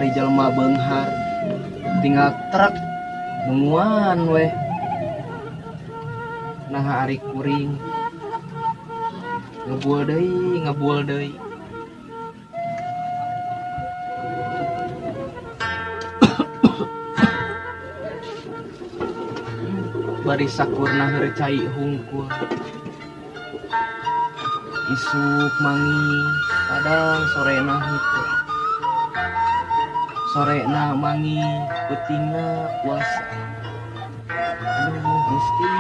Ari jalma beunghar tinggal truk nunguan weh. Nah, ari kuring ngebul deui, ngebul deui. Bari sakurna cai hungkul, isuk mangi padang, sorena henteu, sorena mangi, peutingna puasa. Aduh Gusti,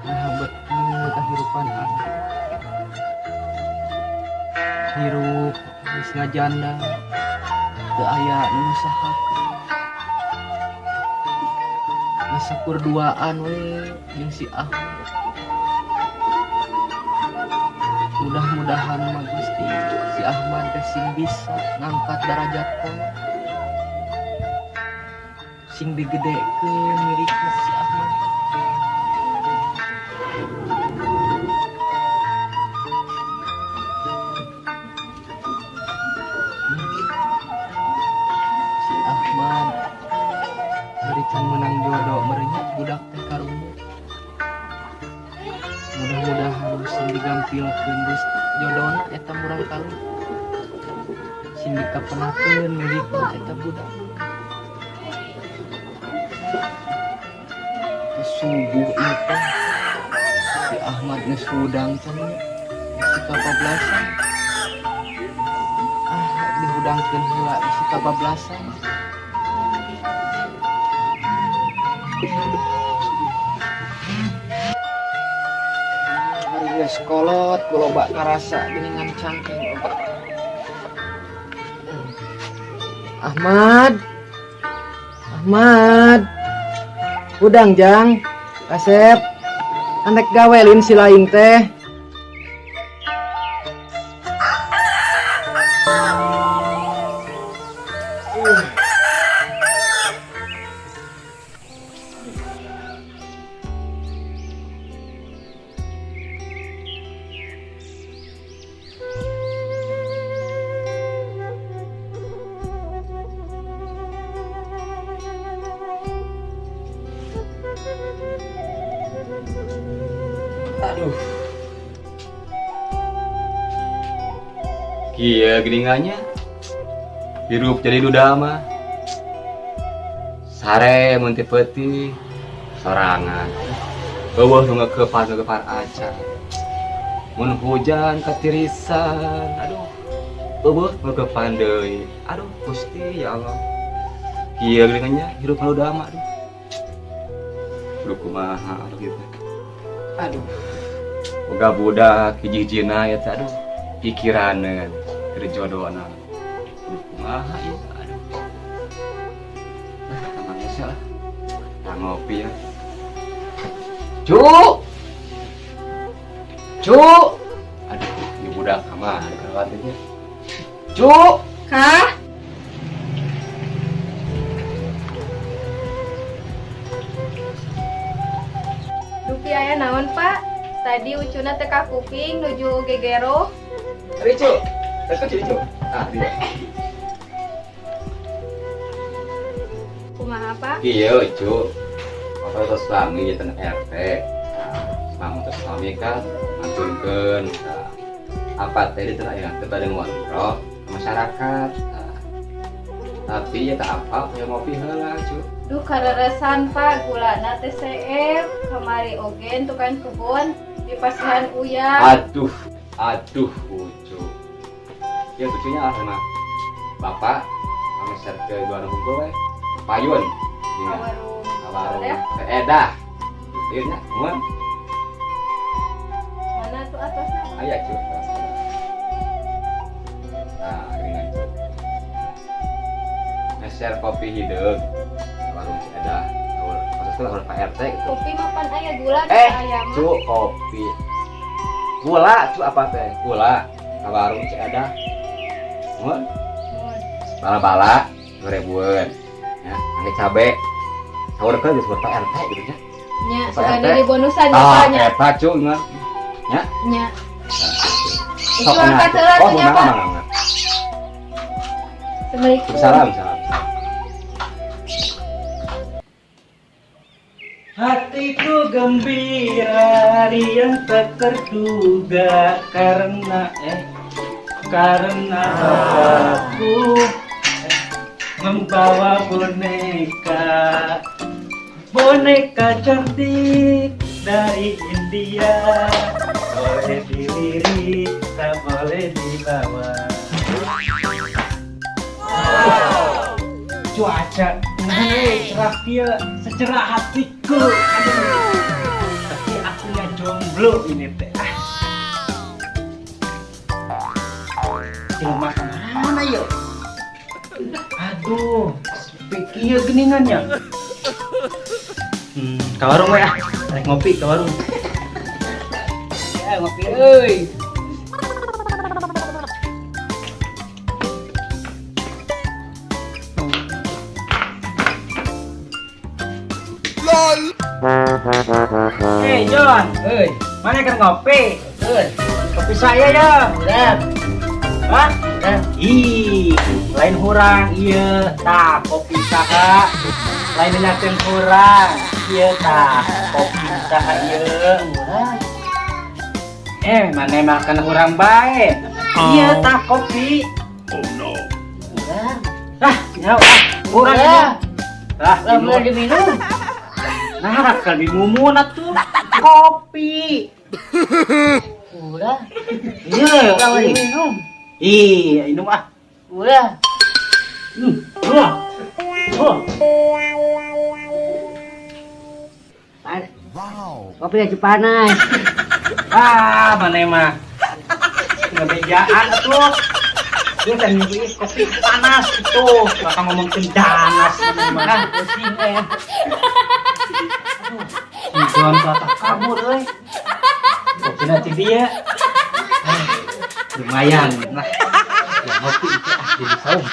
nah bet kieu kahirupan abdi. Hirup geus ngajanda, teu aya nu ngusahakeun. Ngasakur duaan we jeung si Ahmad. Mudah-mudahan mah Gusti, si Ahmad teh sing bisa ngangkat darajat kolot, sing digedekeun milikna si Ahmad. Si Ahmad bari can menang jodoh merenya budak teh karunya. Mudah-mudahan sing digampilkeun Gusti jodona eta murang kali, sing dikapenakeun milikna eta budak. Subuh ieu teh si Ahmad geus hudang can nya, bisi kabablasan. Ah, dihudangkeun heula bisi kabablasan. Ari geus kolot ku loba karasa geuningan cangkeng loba. Ahmad, Ahmad, hudang jang. Asep andek gawelin si lain teh. Aduh. Kieu geuningannya. Hirup jadi duda mah. Sare mun teu peuting sorangan. Eueuh nu ngeukepan ngeukepan acan. Mun hujan katirisan. Aduh. Eueuh ngeukepan deui. Aduh Gusti ya Allah. Kieu geuningannya hirup duda mah aduh. Duh kumaha aduh gitu. Aduh. Boga budak hiji-hijina ya teh aduh. Pikiraneun keur jodona. Aduh kumaha ieu aduh. Nah, tambah geus lah. Tah ngopi ya. Cu. Cu. Aduh, ieu budak ka mana kawatnya. Cu. Kah? Dupi aya naon, Pak? Tadi ucuna teh ka kuping nuju gegero. Ari cu. Terus cu, cu. Ah, dia. Kumaha, Pak? Iya, cu. Apa terus suami ya RT. Nah, terus suami kan ngantunkeun. Nah, apa teh di tengah ya teh bade ngontrol ke masyarakat. Nah, tapi ya tak apa yang ngopi heula, cu. Duh kareresan, Pak, gulana teh seep, kamari ogen tukang kebun di pasihan uyah. Aduh, aduh, ucu. Ya cucunya lah sama bapak, sama share ke dua orang kumpul we. Payun. Iya. Warung. Warung. Ya. Edah. Ieu nya, mun. Mana tuh atasnya? Aya cu. Nah, ini cu. Nge-share kopi hideung. Warung si Edah. Khususnya warung Pak RT gitu. Kopi mapan aya gula aya mah. Cu, kopi. Gula, cu apa teh? Gula. Ka warung si Edah. Mun. Bala-bala 2000-an. Ya, angge cabe. Saurkeun geus Pak RT gitu nya. Nya, Pak suka RT. dari bonusan ya, Ah, Pak nya. eta cu nya. Nya. Nya. Sok Itu angkat heula Oh, tuh nya, mangga, Pak. mangga, mangga. Assalamualaikum. Salam, salam. Hatiku gembira riang tak terduga karena karena bapakku membawa boneka, boneka cantik dari India, boleh dilirik tak boleh dibawa. Cuaca cerah dia secerah hatiku. Aduh. Tapi akunya jomblo ini teh. Ah. Di rumah kemana yuk? Aduh, sepi kieu geningannya. Ke warung we ah. Rek ngopi ke warung. Ya, ngopi euy. Hei John, Euy, mana kan ngopi? euy. Kopi saya ya. Udah. Hah? Udah. Ih, lain hurang, iya, tah kopi saha. Lain nanyakeun hurang, iya tah kopi saha ieu. Udah. Mana makan hurang bae. Iya tah kopi. Udah. Ah, nyawa ah, hurang Udah. ini. Ah, Lah minum. boleh diminum. Nah, kalau dimumun atuh kopi. Udah. Iya. Udah boleh diminum. Ih, minum ah. Udah. Wah. Wah. Kopi aja panas. Ah, mana mah. Ngebejaan tuh. Dia kan nyuguhin kopi panas itu. Bakal ngomong danas mana mah. Ah, pusing eh. Si John kata kabur euy. Kopi nanti dia. Ah, lumayan lah. Ya ngopi itu ah jadi saum.